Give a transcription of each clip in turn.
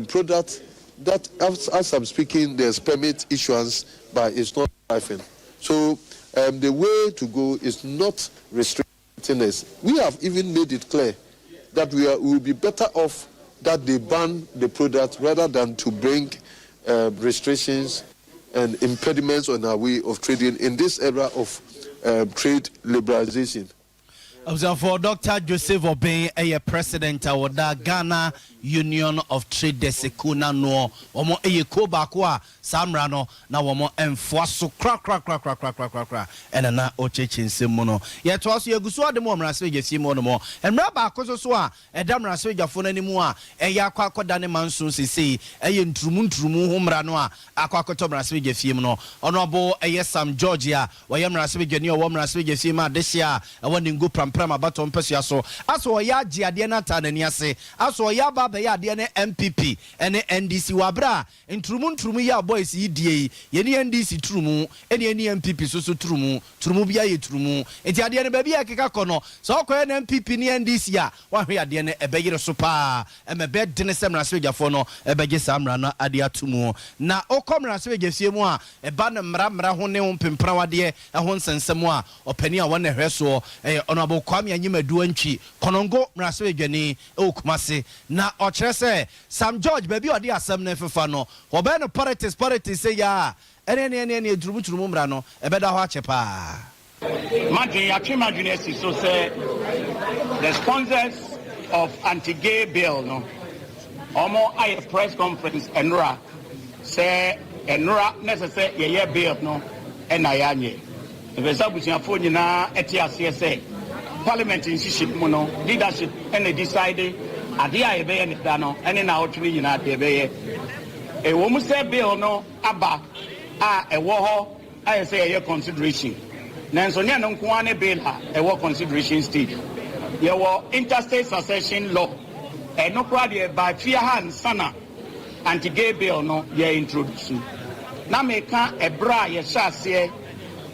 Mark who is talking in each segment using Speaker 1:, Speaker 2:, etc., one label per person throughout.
Speaker 1: product that, as I'm speaking, there's permit issuance, but it's not driving. So the way to go is not restricting us. We have even made it clear that we will be better off that they ban the product rather than to bring restrictions and impediments on our way of trading in this era of trade liberalization.
Speaker 2: Abusuafoɔ, Dr Joseph Obeng ɛyɛ president a wɔda Ghana Union of Traders kuo no anoɔ. Wɔn ɛyɛ kuo baako a saa mmara no na wɔn mfoa so korakorakorakorakorakora ɛna na ɔkyerɛkyerɛ nsɛm mu no. Yɛtoa so, yɛgu so ade mu wɔ mmarahyɛbadwafie mu hɔ nom. Mmara baako so so a ɛda mmarahyɛbadwafoɔ no anim a ɛyɛ akɔ akɔda ne manso sesei ɛyɛ nturumu nturumu ho mmara no a akɔ akɔtɔ mmarahyɛbadwafie mu no. Ɔno ɛyɛ Sam George a wɔyɛ mmarahyɛbadwani a ɔwɔ mmarahyɛbadwafie mu adehye a ɛwɔ Ningo Prampram abatɔ mpɛsua so aso ɔyɛ agye adeɛ no ata n'ani ase aso ɔyɛ aba abɛyɛ adeɛ no NPP ɛne NDC wɔ abere a nturumu nturumu yi a boys yi die yi, yɛne NDC turumu ɛne yɛne NPP so so turumu turumu bi ayɛ turumu. Nti adeɛ no baabi a ɛkeka kɔ no sɛ ɔkɔyɛ no NPP ne NDC a wahwɛ adeɛ no ɛbɛyere so paa ɛmɛ bɛɛ dene sɛ mmarahyɛbadwafoɔ no ɛbɛgye saa mmara no adeɛ ato mu. Na wokɔ mmarahyɛbadwafie mu a ɛba no mmara mmara ho ne ho mpemprawadeɛ ɛho nsɛnsɛm a ɔpanin a wɔn ɛhwɛ soɔ ɛyɛ Honourable Kwame Anyimadu Antwi, Kɔnɔngo mmarahyɛbadwani ɛwɔ Kumase, na ɔkyerɛ sɛ Sam George baabi a ɔde asɛm no fefa no wɔbɛyɛ no politics politics sɛ yɛ a ɛne ɛne ɛne ɛne turumu mmara no ɛbɛda hɔ akyɛ paa.
Speaker 3: Madwene yɛatwe madwene asi so sɛ the sponsors of anti-gay bill no, ɔmo ayɛ press conference ɛnora sɛ ɛnora na ɛsɛ sɛ yɛyɛ bill no ɛna yɛanyɛ. Ɛfɛ sɛ abusuafoɔ nyinaa ɛte aseɛ sɛ parliament nhyehyɛ mu no, leadership ɛna decide adeɛ a yɛbɛyɛ ne da no ɛne na awɔtwe no nyinaa deɛ yɛbɛyɛ. Ɛwɔ mu sɛ bill no aba a ɛwɔ hɔ ayɛ sɛ yɛyɛ consideration, nanso nyɛ no nko ara ne bill a ɛwɔ consideration stage. Yɛwɔ intestate succession law, ɛno koraa deɛ baafia ha nsa na anti-gay bill no yɛ introduce. Na meka ɛberɛ a yɛhyɛ aseɛ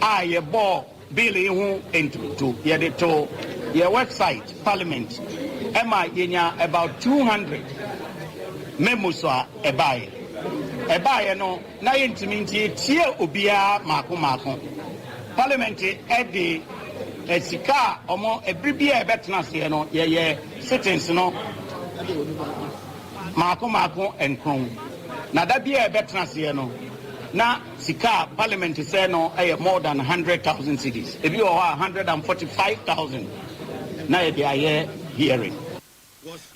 Speaker 3: a yɛbɔɔ bill yi ho ntonto, yɛde to yɛ website parliament ɛma yɛnya about 200 memos a ɛbaeɛ. Ɛbaeɛ no na yɛntumi nti yɛtie obiara maako maako. Parliament ɛde sika a ɔmo ɛbere bi a ɛbɛtena aseɛ no, yɛyɛ sittings no maako maako nkron, na da bi a ɛbɛtena aseɛ no na sika a parliament sɛ no ɛyɛ more than 100,000 cedis, ebi wɔ hɔ a 145,000 na yɛde ayɛ hearing.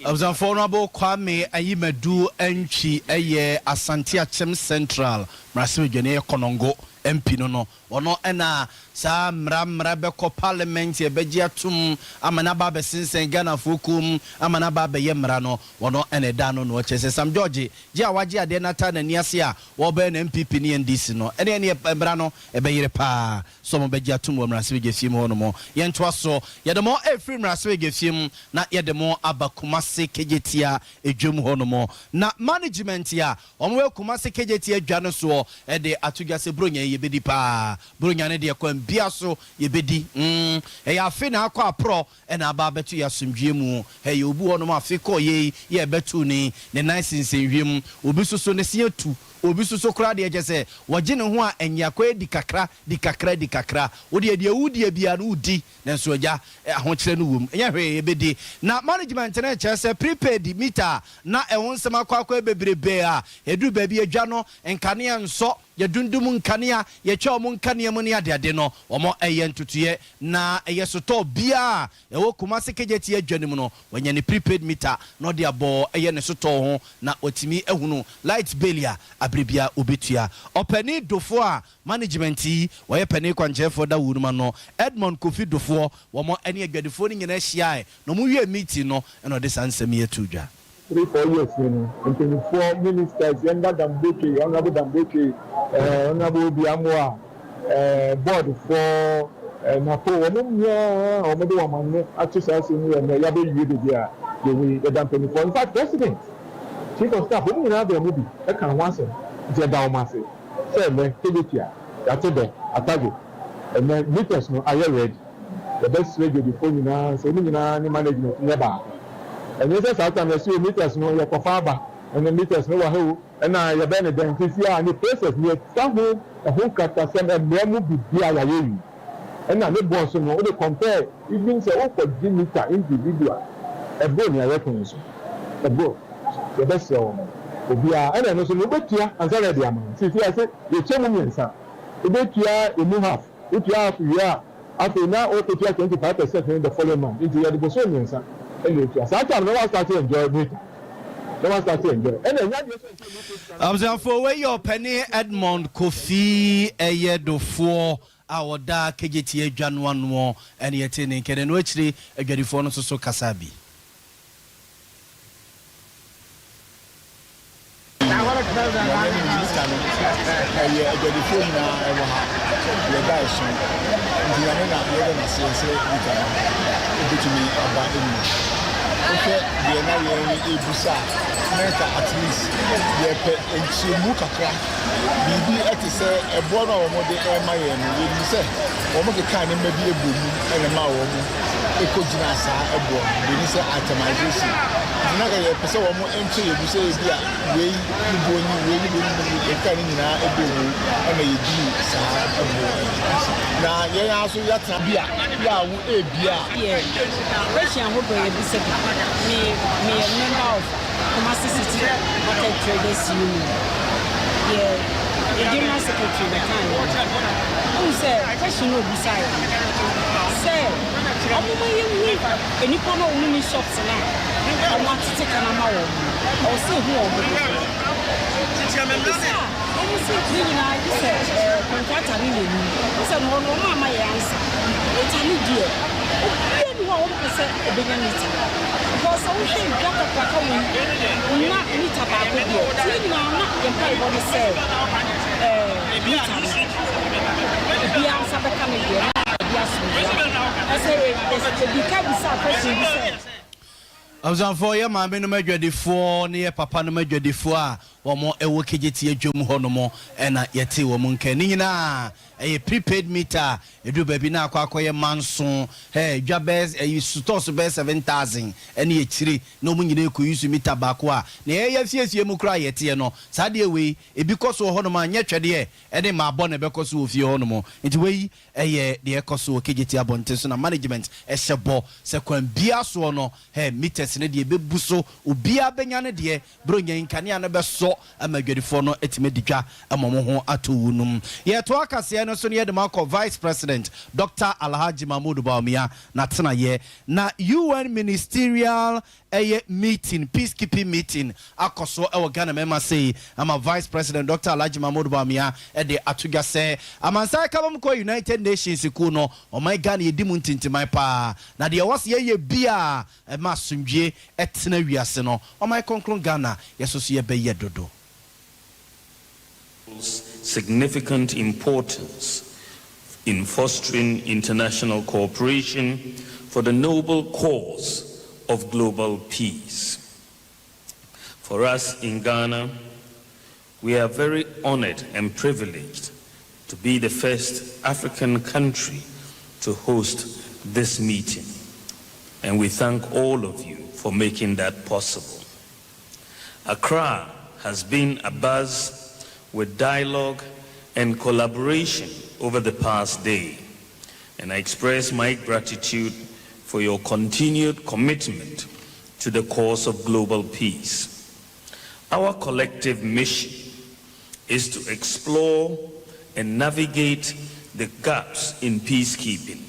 Speaker 2: Abusuafoɔ no, abo Kwame Anyimadu Antwi ɛyɛ Asante Akyem Central mmarahyɛbadwani, ɛyɛ Kɔnɔngo MP no. Ɔno ɛna saa mmara mmara bɛkɔ parliament, yɛbɛgye atom ama no aba abɛsensɛn Ghanafoɔ kom ama no aba abɛyɛ mmara no. Ɔno ɛna ɛda no na ɔkyerɛ sɛ Sam George gye a wagye adeɛ no ata n'ani ase a wɔbɛyɛ no NPP ne NDC no ɛne ɛne mmara no ɛbɛyere paa so ɔmo bɛgye atom wɔ mmarahyɛbadwafie mu hɔ nom. Yɛntoa so, yɛde mo ɛfiri mmarahyɛbadwafie mu na yɛde mo aba Kumase Kejetia edwam hɔ nom. Na management a ɔmo wɔ Kumase Kejetia adwa no soɔ ɛde ato dwa sɛ buronya yi yɛbɛdi paa. Buronya no deɛ, kwan bia so yɛbɛdi. Ɛyɛ afe na akɔ aporɔ ɛna aba abɛto yɛ asomdwie mu. Ɛyɛ obi wɔ nom afe kɔɔ yɛ yi yɛ ɛbɛto ne ne nan sensɛn mu, obi soso ne se atu, obi soso koraa deɛ kyɛ sɛ wɔgye ne ho a ɛnyɛ akɔyɛ di kakra di kakra di kakra. Wodeɛ deɛ wodie bia no wodi, nanso agya ahokyerɛ no wom, ɛnyɛ hwee, yɛbɛdi. Na management no kyerɛ sɛ prepaid meter na ɛho nsɛm akɔ akɔ bebrebe a ɛduru baabi adwa no nkanea nsɔ, yɛdundum nkanea, yɛtwa ɔmo nkanea mu ne adeade no, ɔmo ɛyɛ ntotoeɛ na ɛyɛ sotɔɔ biaa ɛwɔ Kumase Kejetia adwa no mu no wɔanya ne prepaid meter na ɔde abɔ ɛyɛ ne sotɔɔ ho na ɔtumi ahunu light bill a abere bia obɛtua. Ɔpani dofoɔ a management yi wɔyɛ panin kwankyerɛfoɔ da wo no Edmond Kofi Dofoɔ, wɔn ne adwadifoɔ no nyinaa hyiae na ɔmo wie meeting no ɛna ɔde saa nsɛm yi ato dwa.
Speaker 4: 3, 4 years ni no, mpanyinfoɔ, ministers, yɛnda Dambotwe, Honourable Dambotwe, Honourable Obiamoa, board foɔ, napo, wɔn nyinaa a wɔde wɔn ano ato saa asɛm yi ɛnɛ yabɛwie beebi a yɛwɔ yi, yɛda mpanyinfoɔ, in fact president, chief of staff, wɔn nyinaa bɛn mu bi ɛka ho asɛm, nti yɛda wɔn ase sɛ ɛnɛ Kejetia yɛate dɛ atadwe ɛnɛ meters no ayɛ ready. Yɛbɛsrɛ dwadifoɔ nyinaa sɛ wɔn nyinaa ne management nyɛ baako. Ɛnyɛ sɛ saa time yɛsi o meters no yɛkɔfa aba. Ɛna meters no wɔ ha o, ɛna yɛbɛyɛ no dɛn? Sisi a ne process no yɛtwa ho ɛho nkratasɛm, mmara mu biribiara yɛayɛ awie. Ɛna ne boɔ nso no wode compare even sɛ wokɔ gye meter individual ɛboro nea yɛka yi so, ɛboro. Yɛbɛsrɛ wɔn obiara ɛna ɛno nso no wobɛtua ansa na yɛde ama wo. Sisi a sɛ yɛkyɛ mu mmiɛnsa, wobɛtua ɛmu half, wotua half wie a, Afei na ɔrekotua 25% no the following month nti yɛde bosome mmiɛnsa na ɛtua. Saa time no na wa start enjoy meter na wa start enjoy ɛna ɛnyɛ adeɛ sɛ nkyɛ meter sika no.
Speaker 2: Abusuafoɔ, wei yɛ ɔpanin Edmond Kofi Ɛyɛdofoɔ a ɔda Kejetia adwa no anoɔ ɛne yɛtee ne nka. Na ɛno akyire adwadifoɔ no nso so kasaa bi.
Speaker 5: Nyame ne minista no ɛyɛ adwadifoɔ nyinaa ɛwɔ ha yɛda ɛso nti Nyame na yɛda naseɛ sɛ mita no ɛbɛtumi aba ɛmu. Wohwɛ deɛ na yɛn ɛbusa a na nka at least yɛpɛ nkyerɛmu kakra biribi ɛte sɛ ɛboɔ no a wɔn de ɛma yɛn no yɛnim sɛ wɔn kekaa nneɛma bi ɛbɔ mu ɛna ɛma wɔn ɛkɔgyinaa saa ɛboɔ no deɛ sɛ itemization nti na nka yɛpɛ sɛ wɔn nkyɛ yɛn mu sɛ ebi a wei ne boɔ ni wei ne boɔ ni yɛka ne nyinaa ɛbɔ mu ɛna yɛduru saa ɛboɔ na yɛn ara so yɛatena bi a yɛ a wo ebia.
Speaker 6: Yɛ question ahodoɔ yɛbisa bi me meyɛ member of Kumasi City Market Traders Union yɛ yɛ general secretary na kan yɛ wohu sɛ question no obisa yɛ sɛ ɔmo ma yɛhu nnipa no a ɔmo ni shops no a ɔmo atete ka no ama wɔn no ɛwɔ sɛ ehu wɔn dodoɔ ebisa a ɔmo se ne nyinaa gye sɛ ɛɛ contractor no na enim sɛ no ɔno ɔmo ama yɛ ansa meter no deɛ obiara ni hɔ a ɔmpɛ sɛ ɔbɛnya meter because sɛ wohwɛ dwa kakraka wei na meter baako deɛ tie nyinaa na yɛn mpaebɔ no sɛ ɛɛ meter no obiara nsa bɛka ne deɛ na ɛde asomdwoe aba. Ɛsɛ ebi ka bisa question bi sɛ.
Speaker 2: Abusuafoɔ, yɛ maame nom adwadifoɔ ne yɛ papa nom adwadifoɔ a wɔn wɔ Kejetia dwam hɔ nom na yɛtee wɔn nka. Ne nyinaa ɛyɛ prepaid meter a ɛduru baabi na akɔ akɔyɛ manso, hɛ, dwa bɛyɛ ɛyi sotɔɔso bɛyɛ 7,000 ɛne akyire na wɔn nyinaa ɛkɔ use meter baako a na yɛyɛ afiefie mu koraa a yɛteɛ no saa adeɛ wei ebi kɔ so wɔ hɔ nom a nyɛ twɛdeɛ ɛne mmaabɔ na ɛbɛkɔ so wɔ fie hɔ nom. Nti wei yɛ deɛ ɛkɔ so wɔ KJT abɔnten so na management hyɛ bɔ sɛ kwan biara soɔ no hɛ meters no deɛ ɛbɛbu so, obiara bɛnya ne deɛ, berɛ ɔnya yi nkanea no bɛsɔ ama adwadifoɔ no atumi adi dwa ama wɔn ho atɔ wɔn nom. Yɛretoa kaseɛ no so no yɛde mo akɔ Vice President Doctor Alhaji Mahmood Bawumia n'atenaeɛ na UN Ministerial Ɛyɛ meeting, peace keeping meeting akɔ so wɔ Ghana mmarima sei ama Vice President Doctor Alhaji Mahmood Bawumia de ato dwa sɛ amansan kabam kɔ United Nations kuo no, ɔman Ghana yɛdi mu ntintiman paa na deɛ ɛwɔ sɛ yɛyɛ biara a ɛma asomdwie tena wiase no, ɔman kronkron Ghana yɛso so yɛbɛyɛ dodo.
Speaker 7: Significant importance in fostering international cooperation for the noble cause of global peace. For us in Ghana, we are very honored and privileged to be the first African country to host this meeting. And we thank all of you for making that possible. Accra has been abuzz with dialogue and collaboration over the past day, and I express my gratitude for your continued commitment to the cause of global peace. Our collective mission is to explore and navigate the gaps in peacekeeping.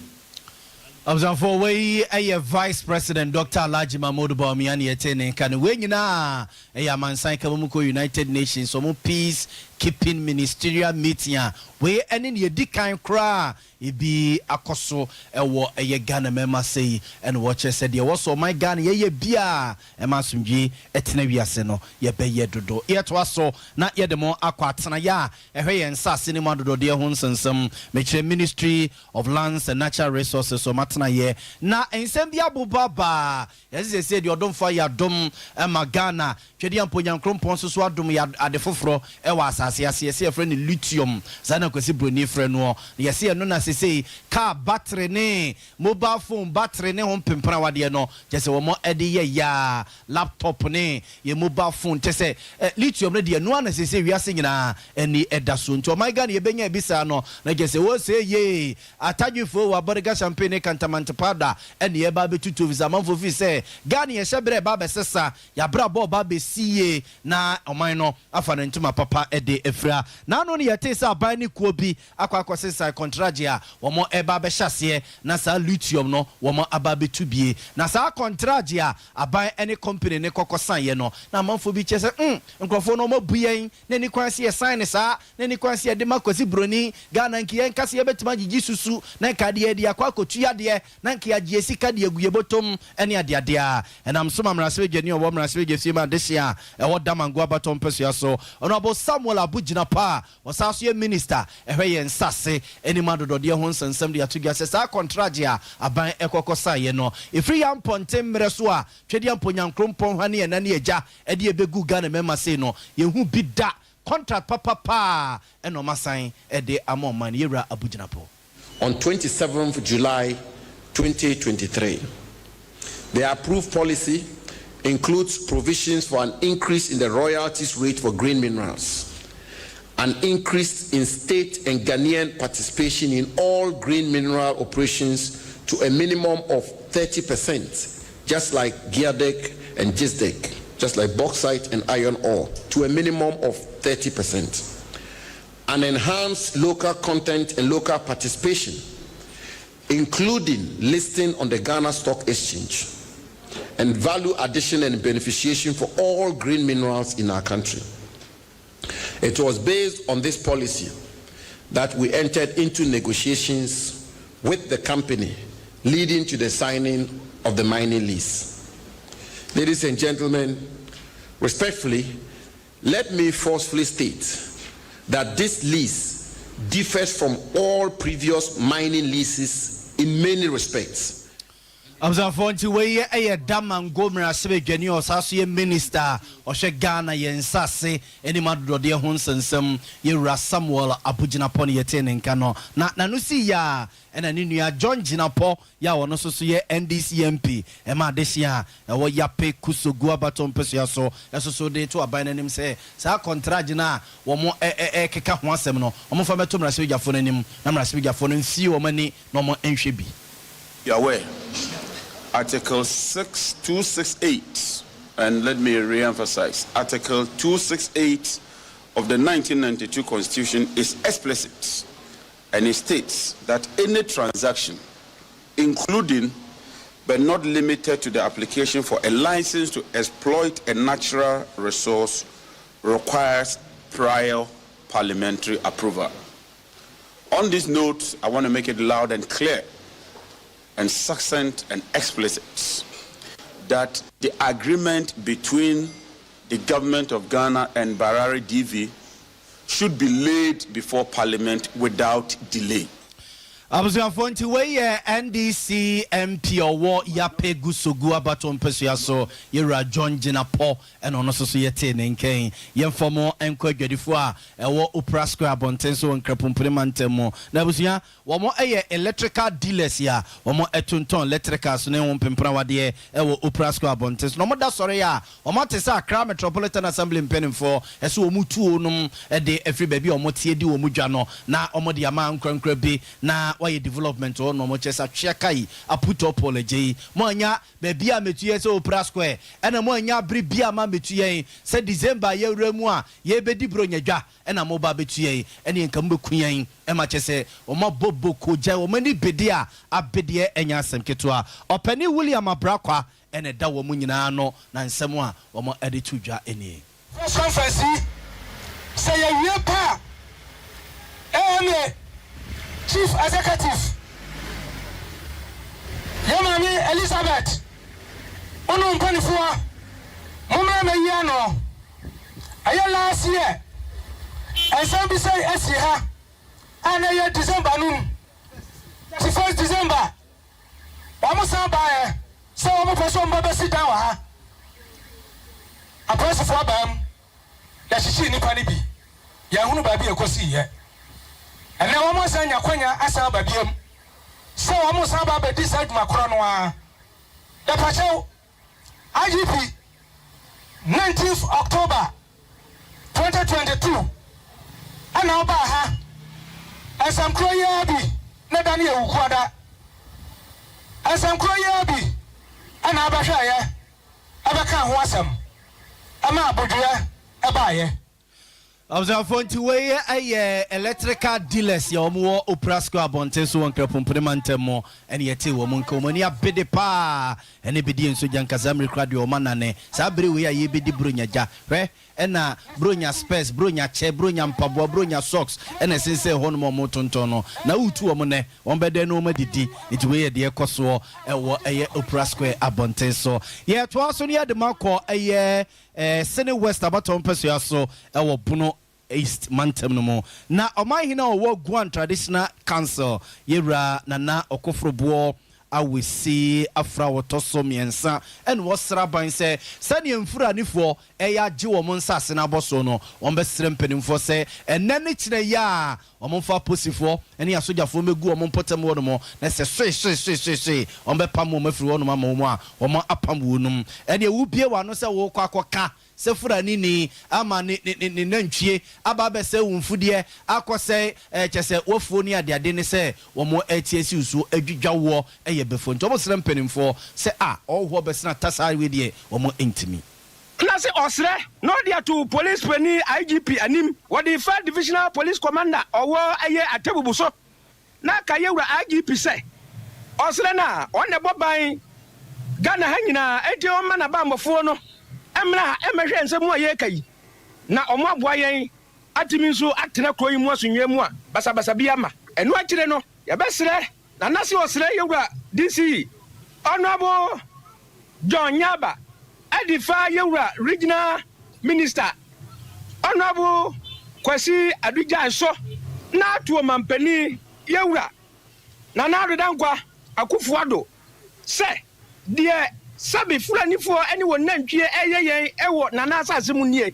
Speaker 2: Abusuafoɔ, wei yɛ Vice President Doctor Alhaji Mahmood Bawumia na yɛtee ne nka no. Wei nyinaa yɛ amansan kabamukɔ United Nations wɔn Peace Keeping Ministerial Meeting a wei ne nea ɛdi kan koraa a ebi akɔ so wɔ ɛyɛ Ghana mmarima sei na wɔkyerɛ sɛ deɛ ɛwɔ so ɔman Ghana yɛyɛ biara ɛma asomdwie tena wiase no yɛbɛyɛ dodo. Yɛtoa so na yɛde mo akɔ atenaeɛ a ɛhwɛ yɛn nsase no mu adodɔdeɛ ho nsɛnsɛm, mekyerɛ Ministry of Lands and Natural Resources wɔn atenaeɛ na nsɛm bi aboba baa yɛse seesei deɛ ɔdomfoɔ ayɛ adom ma Ghana Twedeampo Nyankoropɔn nso so adom yɛ ade foforɔ wɔ asase ase yɛse yɛfrɛ no lithium saa na Kwasi Broni frɛ noɔ na yɛse ɛno na sesei car battery ne mobile phone battery ne ho mpemprawadeɛ no kyerɛ sɛ wɔn de yɛ yaa, laptop ne yɛn mobile phone kyerɛ sɛ lithium no deɛ ɛno ara na sesei wiase nyinaa ani da soɔ nti ɔman Ghana yɛbɛnya bi saa no na kyerɛ sɛ wɔ sɛ yee Atadwefoɔ wɔ Abɔdega Champagne ne Kantamanto Powder ɛne yɛreba abɛtutu efisɛ amanfoɔ firi sɛ Ghana yɛhyɛ berɛ ɛba abɛsesa yɛabrabɔ ɔba abɛsi yie na ɔman no afa ne ntoma papa de afira. N'ano no yɛtee sɛ aban ne kuo bi akɔ akɔsesan kɔntragye a wɔn reba abɛhyɛ aseɛ na saa lithium no wɔn aba abɛtu bie. Na saa kɔntragye a aban ne company no kɔ kɔsaneɛ no na amanfoɔ bi kyerɛ sɛ mm nkorɔfoɔ no wɔn abu yɛn na ɛni kwan sɛ yɛsan no saa na ɛni kwan sɛ yɛde ma Kwasi Broni, Ghana nka yɛnka sɛ yɛbɛtumi agyegye susu na nka adeɛ yɛde akɔ akɔtu yadeɛ na nka yɛagye yɛn sika de agu yɛn bɔtɔm ne adeade a ɛnam so ma mmarahyɛbadwani a ɔwɔ mmarahyɛbadwafie mu adehye a ɛwɔ Damango abatoɔ mpɛsoa so, Honourable Samuel Abu Jinapor a ɔsan nso yɛ Minista ɛhwɛ yɛn nsase ne mu adodɔdeɛ ho nsɛnsɛm de ato dwa sɛ saa kɔntragye a aban ɛkɔ kɔsaeɛ no ɛfiri yɛn mpɔnten mmerɛ so a Twedeɛ Nyankrompɔn hwane ɛna ne agya ɛde ɛbɛgu Ghana mmarima sei no yɛnhu bi da. Contract papa paa ɛna ɔmo asan ɛde ama ɔman no, Yɛwura Abu Jinapor.
Speaker 8: On 27th July 2023. The approved policy includes provisions for an increase in the royalties rate for green minerals, an increase in state and Ghanaian participation in all green mineral operations to a minimum of 30%, just like GIADEC and GISDEC, just like bauxite and iron ore, to a minimum of 30%. An enhanced local content and local participation, including listing on the Ghana Stock Exchange, and value addition and beneficiation for all green minerals in our country. It was based on this policy that we entered into negotiations with the company, leading to the signing of the mining lease. Ladies and gentlemen, respectfully, let me forcefully state that this lease differs from all previous mining leases in many respects.
Speaker 2: Abusuafoɔ, nti wei yɛ Damango mmarahyɛbadwani a ɔsan so yɛ minister a ɔhwɛ Ghana yɛn nsase anim adodɔdeɛ ho nsɛnsɛm, yɛwura Samuel Abu Jinapor no yɛtee ne nka no. Na n'ano sii yɛ a ɛna ne nua John Jinapor yɛ a ɔno nso so yɛ NDC MP ɛma adehye a ɛwɔ Yapei Kusawgu abatoɔ mpɛsoa so ɛso so de to aban no anim sɛ saa kɔntragye no a wɔn ɛkeka ho asɛm no wɔmfa mmɛto mmarahyɛbadwafoɔ no anim na mmarahyɛbadwafoɔ no mfie wɔn ani na wɔn nhwɛ bi.
Speaker 9: You are aware, Article 6268, and let me re-emphasize, Article 268 of the 1992 Constitution is explicit, and it states that any transaction, including but not limited to the application for a license to exploit a natural resource, requires prior parliamentary approval. On this note, I want to make it loud and clear and succinct and explicit that the agreement between the government of Ghana and Barari DV should be laid before Parliament without delay.
Speaker 2: Abusuafoɔ, nti wei yɛ NDC MP ɔwɔ Yapei Kusawgu abato mpɛsua so, yɛwura John Jinapor, ɛna ɔno nso so yɛtee ne nkɛn. Yɛmfa mo nkɔ adwadifoɔ a ɛwɔ Opera Square abɔnten so wɔ Nkrapompene mantam mu. Na abusua, wɔn yɛ electrical dealers a wɔn tontɔn electricals ne ho mpemprawadeɛ ɛwɔ Opera Square abɔnten so. Na wɔn da sɔre a wɔn ate sɛ Accra Metropolitan Assembly mpanimfoɔ ɛso wɔn tuo nom de afiri baabi a wɔn tie di wɔn dwa no na wɔn de ama nkorankora bi na wɔayɛ development hɔ. Na wɔn kyerɛ sɛ atwea kai aputɔ Paul agye yi mo anya baabi a metu yɛn sɛ Opera Square, ɛna mo anya abere bi a ma metu yɛn sɛ December yɛwura mu a yɛbɛdi Buronya dwa, ɛna mo ba bɛtu yɛn ɛne nka mo bɛku yɛn. Ɛma kyɛ sɛ wɔn abɔ boko gya wɔn ani bede a abedeɛ ɛnyɛ asɛm ketewa. Ɔpanin William Abrakwa ɛna ɛda wɔn nyinaa no na nsɛm a wɔn de to dwa nie.
Speaker 10: Press conference yi, sɛ yɛwie pɛ a, AMA Chief Executive, yɛn maame Elizabeth, wo ne wo mpanimfoɔ, mommra mmɛyi ano. Ɛyɛ last year, nsɛm bi sɛ asi ha a na ɛyɛ December no mu, 31st December, wɔn san baeɛ sɛ wɔn pɛ sɛ wɔn ba bɛsi dan wɔ ha. Apolisifoɔ abaa mu, yɛhyehyee nnipa no bi, yɛnhunu baabi a ɛkɔsii yɛ. Ɛnnɛ wɔasan anya akwanya asan aba biom sɛ wɔresan aba abɛdi saa dwuma korɔ no ara. Yɛpakyɛw, IGP, 19th October 2022 ɛna wobaa ha, nsɛm korɔ yi ara bi na da no yɛ Wukuada. Nsɛm korɔ yi ara bi ɛna abɛhwɛeɛ ɛbɛkaa ho asɛm ɛma abodwoeɛ ɛbaeɛ.
Speaker 2: Abusuafoɔ nti wei yɛ electrical dealers yɛ wɔn wɔ Opera Square abɔnten so wɔ Nkrapompene mantam mu ɛne yɛtee wɔn nka wɔn ani abede paa ɛne bedie nso gya nka saa mmere kora deɛ wɔn anane saa bere wei a yɛbɛdi bronya gya hwɛ ɛna bronya spurs bronya kyɛ bronya mpaboa bronya socks ɛna ɛsensɛn hɔ nom a wɔn tontɔn no na wotu wɔn nɛ wɔn bɛdɛn na wɔn adidi nti wei yɛ deɛ ɛkɔ soɔ ɛwɔ ɛyɛ Opera Square abɔnten so yɛtoa so no yɛde mo akɔ ɛyɛ Sene West abatoɔ mpɛsoa so wɔ Bono East mantam no mu. Na ɔmanhene a ɔwɔ Guan Traditional Council, Yɛwura Nana Ɔkoforoboɔ Awesi Afra ɔtɔ so mmiɛnsa na ɔsrɛ aban sɛ sɛdeɛ Mfuranifoɔ reyɛ agye wɔn nsase no abɔ soɔ no, wɔbɛsrɛ mpanimfoɔ sɛ ɛnnɛ ne kyena yi ara Wɔmfa aposifoɔ ne asogyafoɔ mmɛgu wɔn mpɔtam hɔnom, na sɛ soe soe soe soe soe, wɔbɛpam wɔn afiri hɔnom ama wɔn a wɔapam wɔn no. Ɛnneɛ wobue w'ano sɛ worekɔ akɔka sɛ Fulanini ama ne ne ne ne nantwie aba abɛsɛe wo mfudeɛ, akɔsɛe ɛɛ kyerɛ sɛ w'afuo ne adeade ne sɛ wɔrete asi wo so adwidwa woɔ yɛ bɛfoɔ. Nti wɔsrɛ mpanimfoɔ sɛ a ɔhoɔ bɛsene ata saa wei deɛ wɔntumi.
Speaker 11: Na se ɔsrɛ na ɔde ato Police panin IGP anim, wɔde fa Divisional Police Commander ɔwɔ ɛyɛ Atebubu so na aka yɛwura IGP sɛ ɔsrɛ no a ɔno na ɛbɔ ban Ghana ha nyinaa enti ɔmma n'abanbɔfoɔ no mmra ha mmɛhwɛ nsɛm mu a yɛreka yi na ɔmo aboa yɛn atumi nso atena kuro yi mu asomdwoeɛ mu a basabasa biara mma. Ɛno akyire no yɛbɛsrɛ Nana se ɔsrɛ yɛwura DC Honourable John Nyaba adi fa yɛwura Regional Minister Honourable Kwasi Adu-Gyan so na ato ɔmanpanin yɛwura Nana Addo Dankwa Akufo-Addo sɛ deɛ sɛbe Fulanifoɔ ne wɔn nantwie reyɛ yɛn wɔ Nana asase mu nie.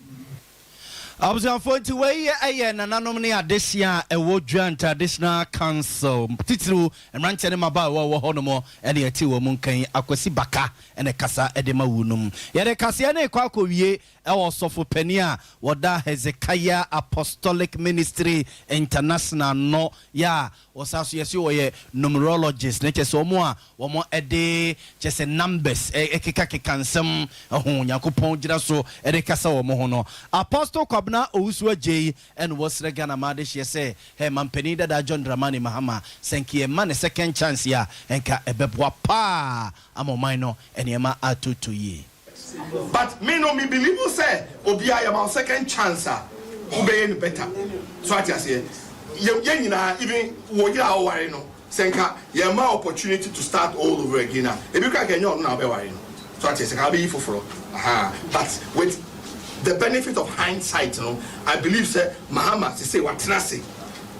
Speaker 2: Abusuafoɔ nti wei yɛ nananom ne adehyeɛ a ɛwɔ Dwan Traditional Council titiriw mmeranteɛ ne mmabaawa a ɛwɔ hɔ nom ne ɛte wɔn nka yi Akwasi Baka na ɛkasa de ma wunom. Yɛde kaseɛ no rekɔ akɔwie wɔ ɔsɔfo panin a wɔda Hezekiah Apostolic Ministry International no yɛ a Wɔsan so yɛse wɔyɛ numerologist na kyerɛ sɛ wɔn a wɔn de kyerɛ sɛ numbers keka keka nsɛm ho Nyankopɔn gyina so de kasa wɔn ho no. Apostle Kwabena Owusu Adjei ɛna wɔsrɛ Ghana man adehyeɛ sɛ hɛ manpanin dadaa John Dramani Mahama sɛ nka yɛma no second chance a nka ɛbɛboa paa ama ɔman no nneɛma atoto yie.
Speaker 12: But me no me believe sɛ obiaa yɛma wo second chance a wobɛyɛ no better so ate aseɛ yɛ yɛn nyinaa even wo yere a woware no sɛ nka yɛma wo opportunity to start all over again a ebi koraa nka ɛnyɛ ɔno na wobɛware no so ate aseɛ nka wobɛyi foforɔ ahaa but with the benefit of hindsight no I believe sɛ Mahama sesei watena ase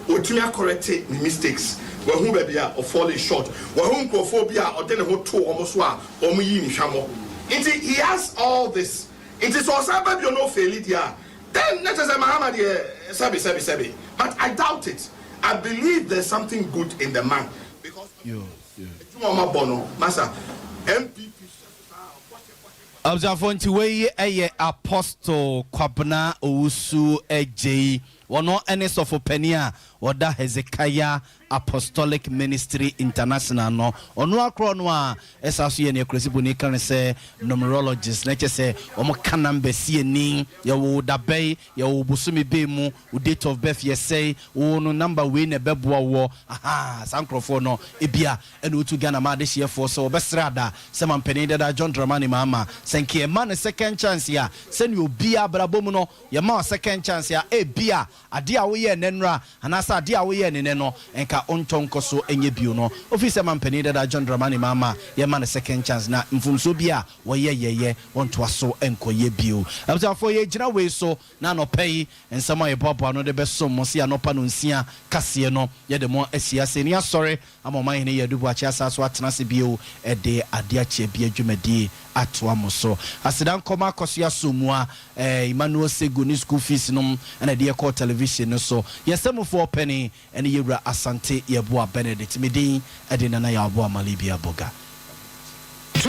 Speaker 12: watumi akɔrɛte ne mistakes wahu baabi a ɔfalling short wahu nkurɔfoɔ bi a ɔde ne ho too wɔn so a Wɔn yii no hwammɔ nti he has all this nti sɛ ɔsan ba bio na ɔfaili deɛ a then na kyerɛ sɛ Mahama deɛ sɛbe sɛbe sɛbe but I doubt it I believe there's something good in the man because adwuma a wɔn abɔ no masa NPP hyɛ so saa bɔhyɛ bɔhyɛ bɔhyɛ.
Speaker 2: Abusuafoɔ nti wei yɛ Apostle Kwabena Owusu Adjei, ɔno ne sɔfo panin a ɔda Hezekiah Apostolic Ministry International no, ɔno ara korɔ no a ɛsan so yɛ nea Kurasiboni ka no sɛ numerologist, na kyerɛ sɛ wɔka numbers si ani, yɛwoo wo da bɛn, yɛwoo wo bosome bɛn mu, wo date of birth yɛ sɛn, wo no number wei na ɛbɛboa woɔ, ahaa, saa nkorɔfoɔ no ebia ɛna wotu Ghana ma adehyeɛfoɔ sɛ wɔbɛsrɛ ada sɛ mampanin dada John Dramani Mahama sɛ nka yɛma no second chance a, sɛnea obiara abrabɔ mu no yɛma wo second chance a ebia Adeɛ a woyɛɛ nnɛ nnora anaasɛ adeɛ a woyɛɛ ne nnɛ no nka wontɔ nkɔ so nyɛ bio no. Ofiri sɛ mampanin dada John Dramani Mahama yɛma no second chance na mfomsoɔ bi a wɔyɛ yɛyɛ wɔntoa so nkɔyɛ bio. Abusuafoɔ yɛgyina wei so na anɔpa yi nsɛm a yɛboaboa ano de bɛsom mo se anɔpa nonsia kaseɛ no yɛde mo asi ase ne asɔre ama Ɔmanhene Yadu Boakye asan so atena ase bio de adeɛ akye abia dwumadie. atoa mo so. Aseda nkɔma akɔso asomua eh, Emmanuel Sego ne school fees nom ɛna ɛde yɛkɔɔ television no so. Yɛsɛmufoɔ pɛne ɛne Yɛwura Asante Yɛboa Benedict. Me din ɛde Nana Yaw Aboah Malibia Boga.